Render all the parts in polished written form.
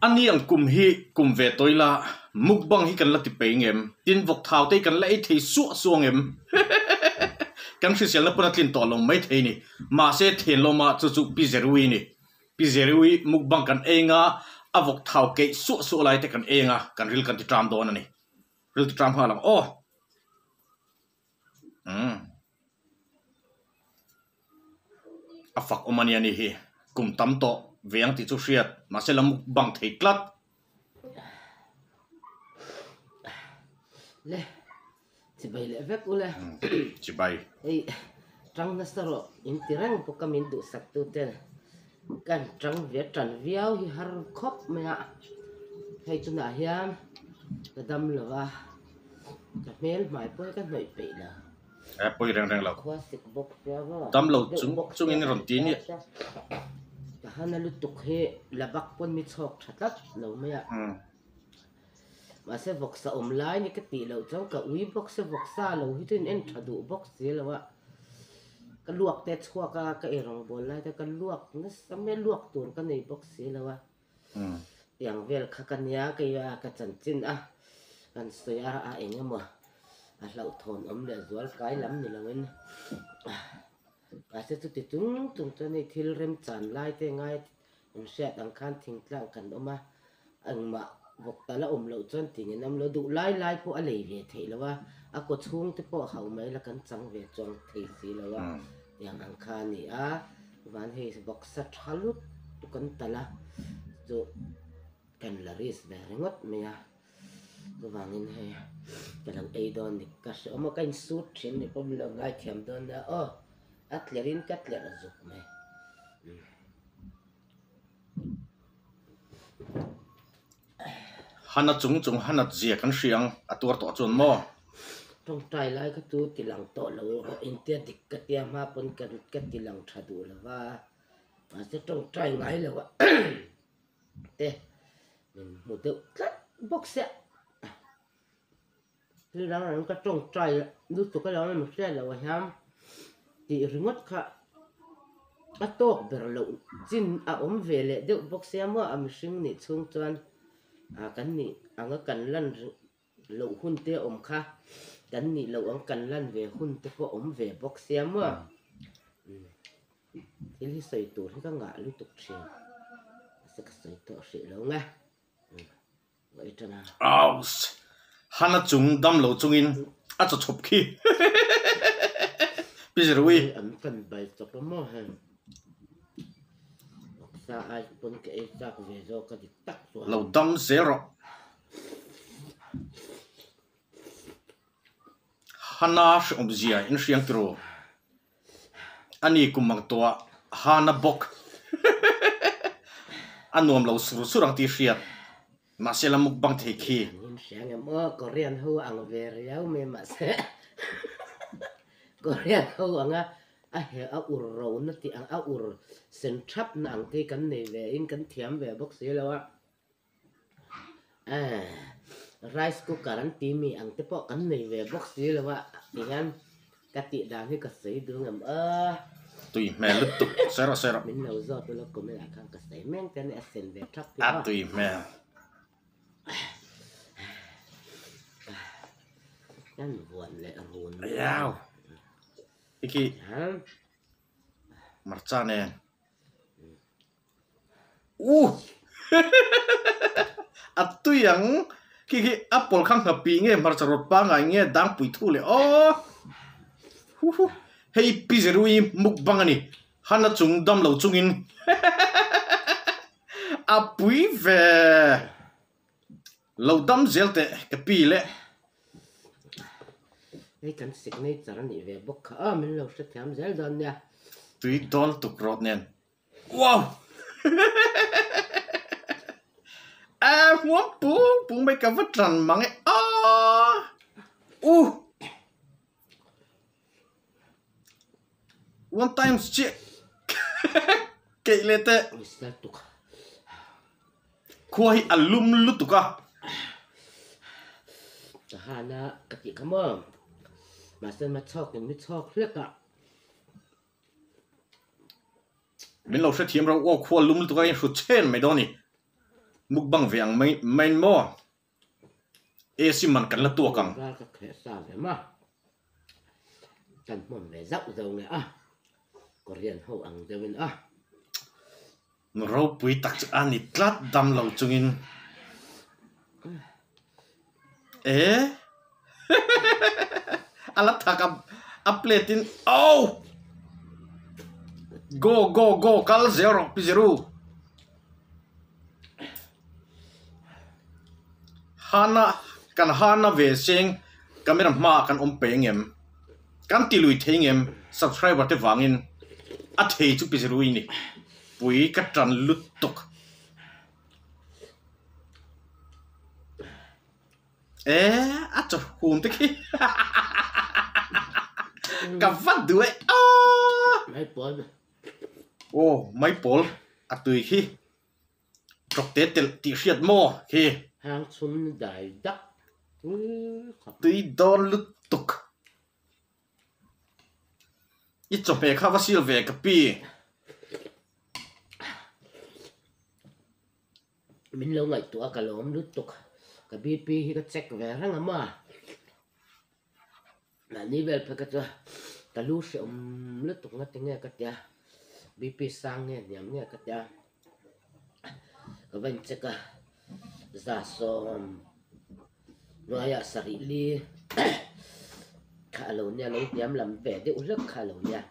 A ni ang kum hi kum ve tawh ila mukbang hi kan la ti peih ngem? Tin vawk thau te hi kan la ei thei suah suah ngem? Kan hriselna pawn a tlin tawh lo mai thei ni. Mahse thenlawma chu chu Pi Zerui ni. Pi Zerui mukbang kan ei nga a vawk thau keih suah suah lai te kan ei anga kan ril kan ti ṭam dawn a ni. Ril ti ṭam nghal ang aw. Umm. A fak awm a nia ni hi. Kum tam tawh ve ang tih chu hriat. Mahse la mukbang thei tlat. Le chibai leh vek ule. Chibai. Hei tang nasa rawh in ti reng bawk a min duhsak tu ten kan tang ve tan viau hi har khawp mai a. Hei chunah hian ka dam lo va ka hmel hmai pawh hi ka hnawih peih lo. He pawi reng reng lo. Dam lo chung chungin rawn ti nia. Ka hana lutuk hi labak pawn mi chhawk tha tlat lo mai a. Mahse vawksa awm lai ni ka tih loh chuan ka ui bawk se vawksa lo hi chu in en tha duh bawk si lo a. Ka luak te chhuak a ka eirawngbawl lai te ka luak nasa mai a luak tur ka nei bawk si lo a. Tiang vel kha ka nia kei a ka chanchin a kan sawi a a eng emaw a hlauhthawn awm leh zual kai lam ni loin mahse chuti chung chung chuan hei thil remchan lai te ngai inhriat ang khan thingtlang kan awm a engmah vawk tal a awm loh chuan tih ngen awm lo duh lai lai pawh a lei ve theih lo a a kaw chhung te pawh hauh mai la kan chang ve chuang thei si lo a tiang ang kha a ni a. Van hei boxa tha lut tu kan talh a chu kan la risk ve ringawt mai a chuvangin hei ka lo ei dawn ni ka hre awm a ka insut thin ni pawh min lo ngaithiam dawn nia aw a tlerh in ka tlerh zuk mai. Hana chung chung hanat zia kan hria ang a tuar tawh chuan maw? Tawngtai lai kha chu ti lang tawh lo rawh intia dik ka tia hma pawn ka ka ti lang tha duh lo va, mahse tawngtai ngai lo ah te min hmu deuh tlat bawk sia. Thil dang reng ka tawngtai lutuk a lo mi hriat loh ah hian tih ringawt kha a tawk ber loh chin a awm ve leh deuh bawk sia maw a mihring nih chhung chuan ah kan nih anga kan lan loh hun te a awm kha kan nih loh ang kan lan ve hun te pawh a awm ve bawk sia maw thil hi sawi tur hi ka ngah lutuk thin mahse ka sawi tawh hrih lo nge. Aus! Hana chung dam lo chungin a chaw chhawp khi. Pi Zirui. Lo dam zel rawh. Hana hreawmzia in hriang tiraw? A ni kum ang tawh ah Hana bawk a nuam lo sur sur ang tih hriat mahse la mukbang thei khi. An in hria ngem aw Korean ho ang ve riau mai mahse Korean ho anga a he a ur ro na tih ang a ur sen thap na ang te hi kan nei ve in kan thiam ve bawk si lo a. Rice cooker an ti mi ang te pawh kan nei ve bawk si lo a ti hian ka tih dan hi ka sawi duh ngam a. Tui hmel lutuk sawi rawh sawi rawh. Min lo zawt ula comment ah khan ka sawi mek te ania a sen ve thak A tui hmel. Kan vuan leh run. Aiau. Hiki. Hmarcha nen. Uh! A tui ang. Khi khi apple kha nghapi nge hmarcha rawt pangai nge dangpui thu leh aw. Hu hu. Hei pi Zerui mukbang a ni. Hana chung dam lo chungin a pui ve. Lo dam zel teh ka pi le. Hei kan signature a nih ve bawk kha a min lo hrethiam zel dawn nia. Tui dawn tuk rawt nen. Wow! A huam pung pung mai ka va tlan mang e a! Uh! One times chiah keih leh teh. Khua hi a lum lutuk a. Ka hana ka tih kha maw. Mahse ma chhawk in mi chhawk hlek a. Min lo hrethiam ro aw khua lum lutuk a in hrut chen mai dawn a ni. Mukbang ve ang mai maiin maw? AC man kan la tuak ang. Ral ka kheh sa ve ma. Kan hmawm ve zauh zauh nge a. Korean ho ang deuhin a. Ropui tak chu a ni tlat dam lo chungin. E a la thak a a plate in oh! Go go go kal zel rawh pi Ziru. Hana kan hana ve seng camera hmaah kan awm pei ang em? Kan ti lui thei ngem subscriber te vangin a thei chu pi Zirui ni pui ka tan lutuk. E a chaw hum te khi ka va duh e aw. Maipawl. Aw maipawl a tui khi. Tawkte telh tih hriat maw khi. Hang chhum dai dak tui khawp. Tui dawn lutuk. I chawhmeh kha va sil ve ka pi. Min lo ngaihtuah a ka lawm lutuk. Ka BP hi ka check ve reng a maw. Mahni vel phei ka chu ka lu hrehawm lutuk nga tinge ka tia BP sang nge hniam nge ka tia ka va in check a 110 hnuaiah sarih li kha a lo nia lo hniam lam ve deuh hlek kha a lo nia.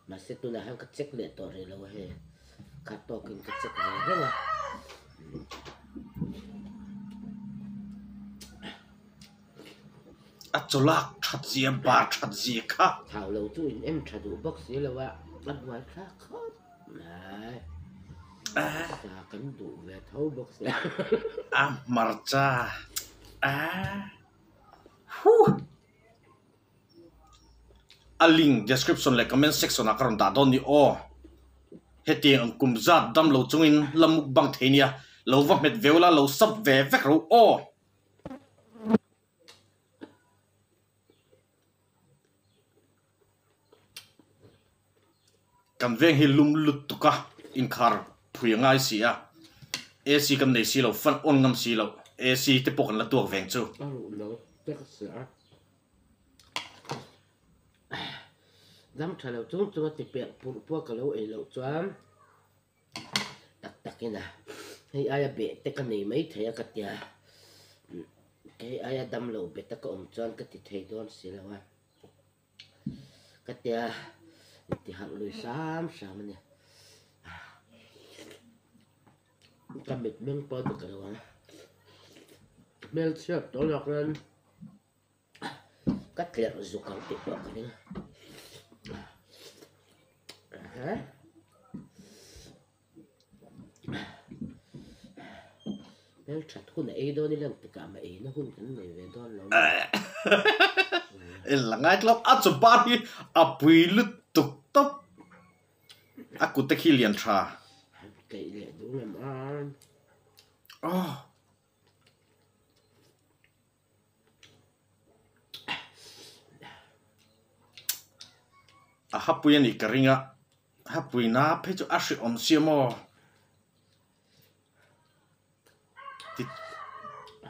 Mahse tunah hian ka check leh tawh rih lo a hei khat tawkin ka check ve reng a. A chawlak that zia bar that zia kha. Thau lo chu in en tha duh bawk si lo a, a buai thlak khawp mai. Sa kan duh ve tho bawk si. A hmarcha a huh. A link description leh comment section ah ka rawn dah dawn ni aw. Hetiang ang kum zat dam lo chungin la mukbang thei nia, lo va hmet veu la, lo sub ve vek ro aw. Kan veng hi lum lutuk a, inkhar phui a ngai si a, AC kan nei si lo, fan on ngam si lo, AC te pawh kan la tuak veng chu. A ruh lo tek si a. Dam tha lo chung chung a ti piah purh pawh ka lo ei loh chuan tak tak in a hei aia beh te ka nei mai thei a ka tia hei aia dam lo bet a ka awm chuan ka ti thei dawn si lo a ka tia inti harh lui hram hram a ni ka mit meng pawh a dik lo ang hmelchhiat tawh lak hian. Ka tlerh zuk ang tih pawh ka ring a. Hmelthat hun a ei dawn ila engtikah mah eina hun kan nei ve dawn lo maw. En la ngai tlawm a chu bar hi a pui lutuk tawp a kut te khi lian tha. Keih leh duh lem a. Aw. A hapui a nih ka ring a, hapui na phei chu a hrehawm sia maw ti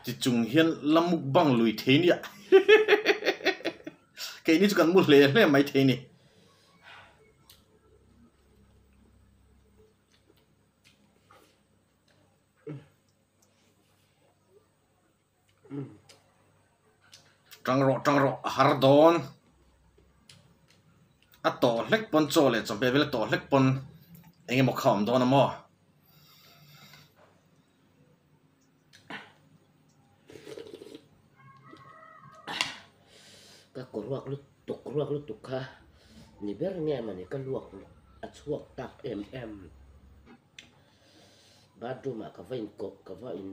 ti chung hian la mukbang lui thei nia keini chu kan mu hle hle mai thei a ni. Tang rawh tang rawh a har dawn a tawh hlek pawn chaw leh chawhmeh vel a tawh hlek pawn eng emaw kha a awm dawn a maw. Ka kaw ruak lutuk ruak lutuk kha ni ber nge mawni ka luak a chhuak tak em em. Bathroom ah ka va in kawp ka va in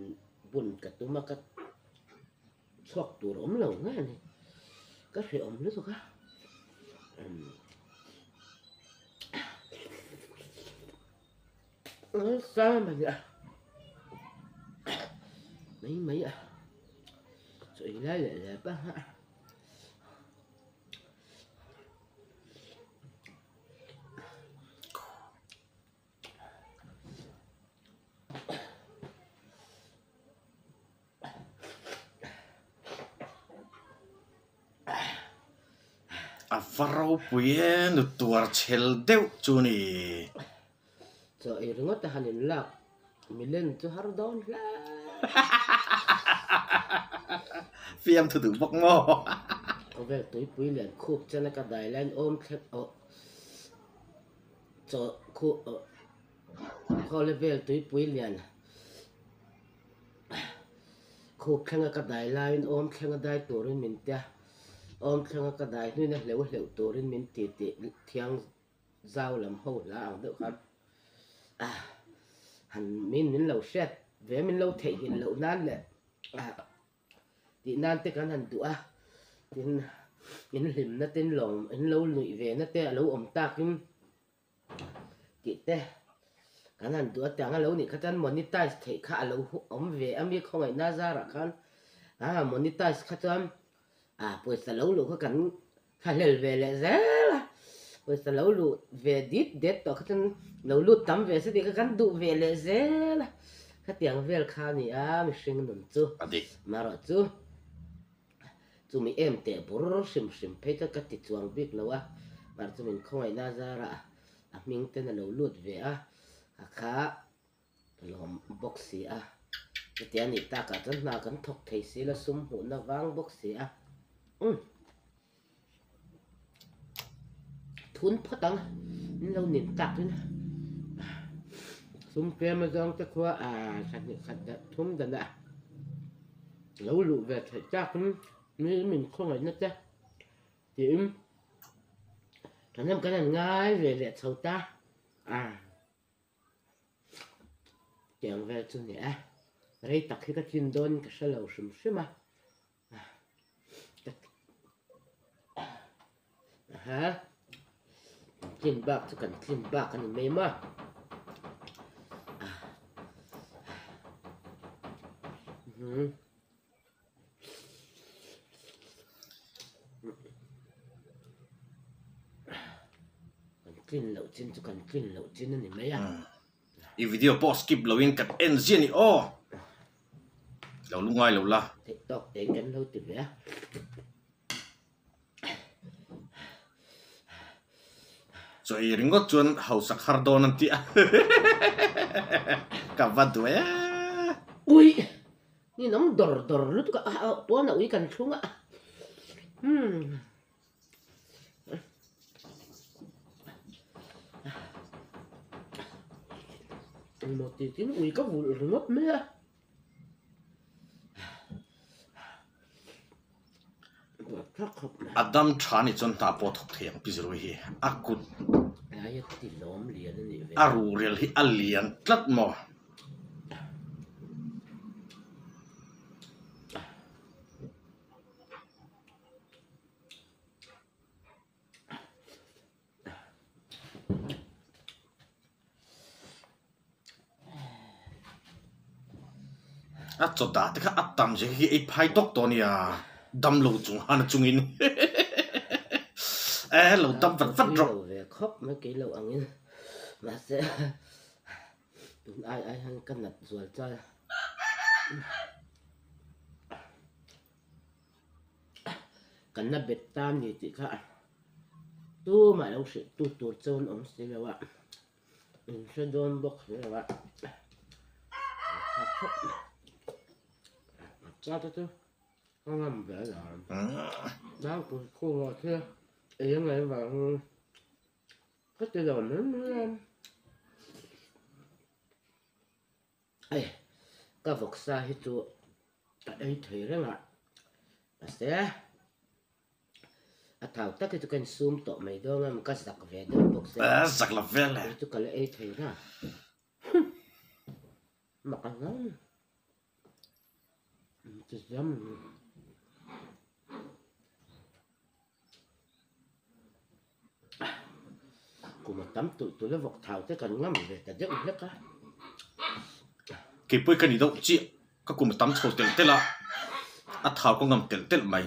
bun ka tum a ka chhuak tur awm lo nge a ni ka hrehawm lutuk a nasa mai a mai mai a chaw ei lai leh leh pah a. A va ropui e, nu tuar chhel deuh chu ni. Chaw ei ringawt a han in lak milen chu har dawn hle. Fiamthu duh bawk maw? Khawvel tuipui lian khup chen a ka dai laiin awm thlep awh chaw khup awh khawlevel tuipui lian Khup thlenga ka dai laiin awm thlenga dai turin min tia, awm thlenga ka dai hnuina hleuh hleuh turin min ti tih thiang zau lam ho hla ang deuh khan ah han min min lo hriat ve min lo theihnghilh loh nan leh ah tih nan te kan han duh a, tin in hlimna te in lawm in lo nuih ve na te a lo awm takin. Tih te kan han duh a tiang a lo nih kha chuan monetize theih kha a lo awm ve a mi khawngaihna zarah khan ah monetize kha chuan ah pawisa lo luh kha kan thlahlel ve leh zel a pawisa lo luh ve dit det tawh kha chuan lo lut tam ve se tih kha kan duh ve leh zel a khatiang vel kha a ni a mihring nun chu marawh chu. Chumi em teh bur hrim hrim phei chuan ka ti chuang bik lo a, mar chu min khawngaihna zarah a hming ten a lo lut ve a, a kha ka lawm bawk si a, chutia nih takah chuan hna kan thawk thei si la sum hmuhna vang bawk si a, umm thun phawt ang min lo nin takin sum tlem azawng te khua ah thla khat thum danah. Lo luh ve theih takin mi min khawngaihna te tiin thahnem kan han ngai ve leh chho ta a, tiang vel chu ni e, rei tak hi ka tlin dawn ka hre lo hrim hrim a, ha tlin bak chu kan tlin bak a ni mai maw. Kan tlin loh chin chu kan tlin loh chin a ni mai a. I video pawh skip loin kan en ziah a ni aw. Lo lungai lo la. Theih tawk tein kan lo ti ve a. Chaw ei ringawt chuan hausak har dawn an ti a. Ka va duh e. Ui! Ni nawm dawr dawr lutuk a, pawn a ui kan thlung a. Umm. Engmaw ti tin ui ka vulh ringawt mai a. A dam tha ni chuan hna pawh a thawk thei ang Pi Zirui hi a kut a ruhrel hi a lian tlat maw. A chaw dah te kha a tam zia khi ei phai tawk tawh a nia, dam lo chung han a chungin e lo dam vat vat rawh. Lo ve khawp mai kei lo angin mahse tun ai ai hian ka nat zual chal. Kan la bet ta ni tih kha tumah lo hrilh tu tur chu an awm si lo a, in hre dawn bawk si lo a, cha te chu ka ngam ve a lo Nangpui khua khi ei a ngaih vangin ka ti lo mai mai a. Hei ka vawksa hi chu ka ei thei reng a, mahse a thau tak hi chu ka insum tawh mai dawn a, ka zak ve deuh bawk sia. A zak lo vel e. Hei chu ka la ei thei reng a, mak a hlauh a ni. Ti hiam a ni. Kum a tam tulh tulh a vawk thau te kan ngam ve ta deuh hlek a. Keipawh ka ni deuh chiah, ka kum a tam chho telh telh a, a thau ka ngam telh telh mai.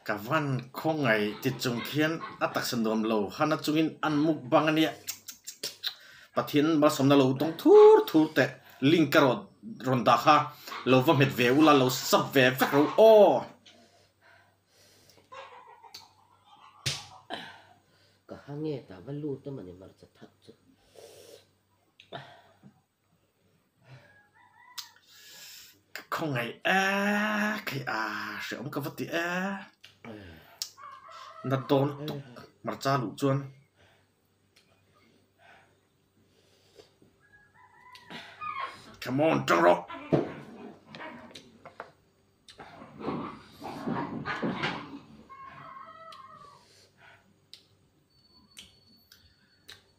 Ka van khawngaih ti chung khian a taksa nuam lo han a chungin an mukbang a nia. Pathian malsawmna lo dawng thur thur teh link ka rawn rawn dah kha lo va hmet ve ula lo sub ve vek ro aw. Ka ha nge ta va lut a mawni hmarcha thak chu. Ka khawngaih e kei a hreawm ka va ti e na dawn tuk hmarcha luh chuan. Come on tang rawh.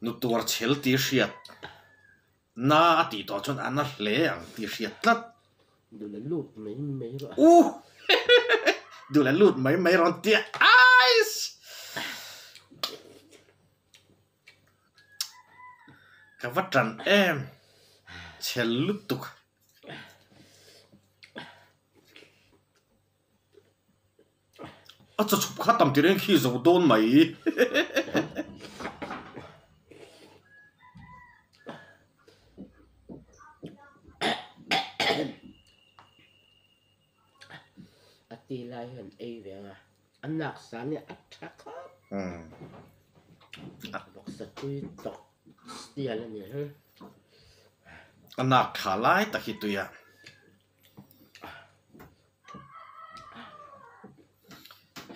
Nu tuar chhel tih hriat na a tih tawh chuan a na hle ang tih hriat tlat. Duh leh lut mai mai rawh. Uh! Duh leh lut mai mai rawn tia ais! Ka va tan em chhel lutuk. A chaw chhup kha tam tireng khi zo dawn mai. A ti lai hian ei ve ang a, a nak san hi a tha khawp. Bawksa tui tawk style a ni hi. A nak tha lai tak hi tui a.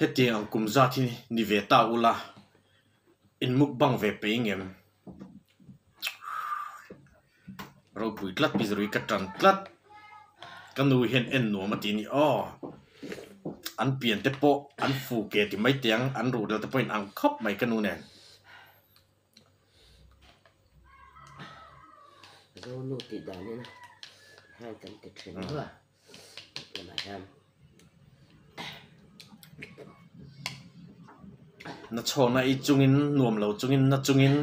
Hetiang ang kum zat hi ni ve ta ula, in mukbang ve pei ngem. Ropui tlat pi zarui ka tan tlat. Ka nu hian en nuam a ti ni aw. An pian te pawh an fu ke ti mai teh ang, an ruh dal te pawh in ang khawp mai ka nu nen. Zonu tih danin heng kan ti thin a, tunah hian. Na chhawna i chungin nuam lo chungin na chungin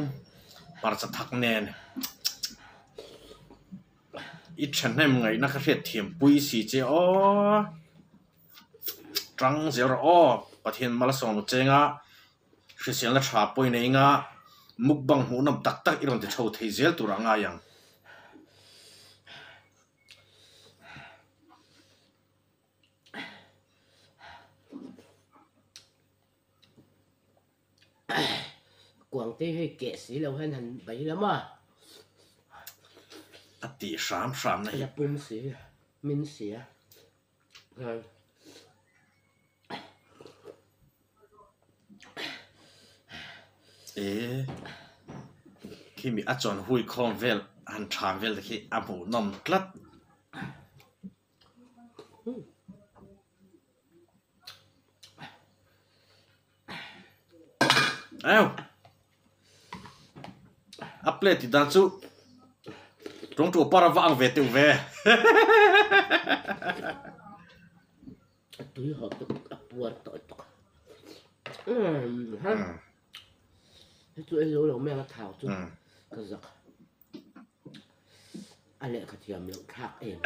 hmarcha thak nen i thahnem ngaihna ka hriat thiam pui si che aw tang zel rawh aw Pathian malsawm chenga Hriselna tha pawhin a inga mukbang hmuhnawm tak tak i rawn ti chho thei zel tur a ngai ang. Kuangte hei keh si lo hian han bei lam a. A tih hram hram na hi. La pum si, min si a. E khimi a chawn hui khawm vel han tha vel te khi a hmuhnawm tlat. Eo a plate tih dan chu tawngtaw par a va ang ve teuh ve. A tui haw tuk a puar tawh tuk a chu ei zo lo mai ang a thau chu ka zak a lehkha thiam loh thlak em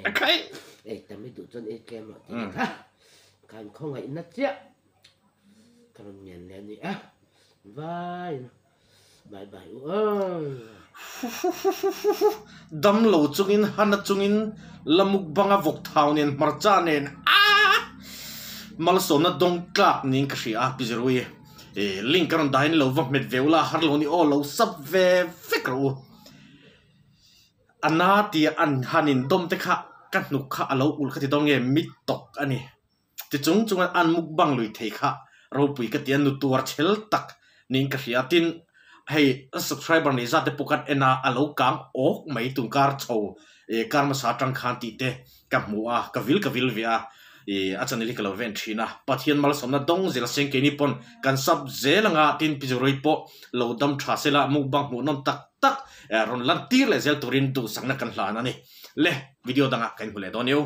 em em ei tam i duh chuan ei tlem loh tih kha kan khawngaihna chiah ka rawn ngen leh a ni a vai Bye bye u aw. Dam lo chungin hana chungin la mukbang a vawk thau nen hmarcha nen aah malsawmna dawng tlak niin ka hria a pi Zirui e link a rawn dahin lo va hmet ve ula har lo ni aw lo sub ve vek rawh u a na tia an han in dawm te kha ka hnuk kha a lo ulh kha ti dawn nge mit tawk a ni. Ti chung chunga an mukbang lui thei kha ropui ka ti a, nu tuar chhel tak niin ka hria. Tin, hei subscriber nei zat te pawh khan en a, a lo kang awk mai tun kar chho kar hmasa atang khan tih te ka hmu a, ka vil ka vil ve a, a channel hi ka lo ven thin a. Pathian malsawmna dawng zel seng keini pawn kan sub zel anga, tin Pi Zurui pawh lo dam tha sela mukbang hmuhnawm tak tak rawn lan tir leh zel turin duhsakna kan hlan a ni. Le, video dangah ka inhmu leh dawn io.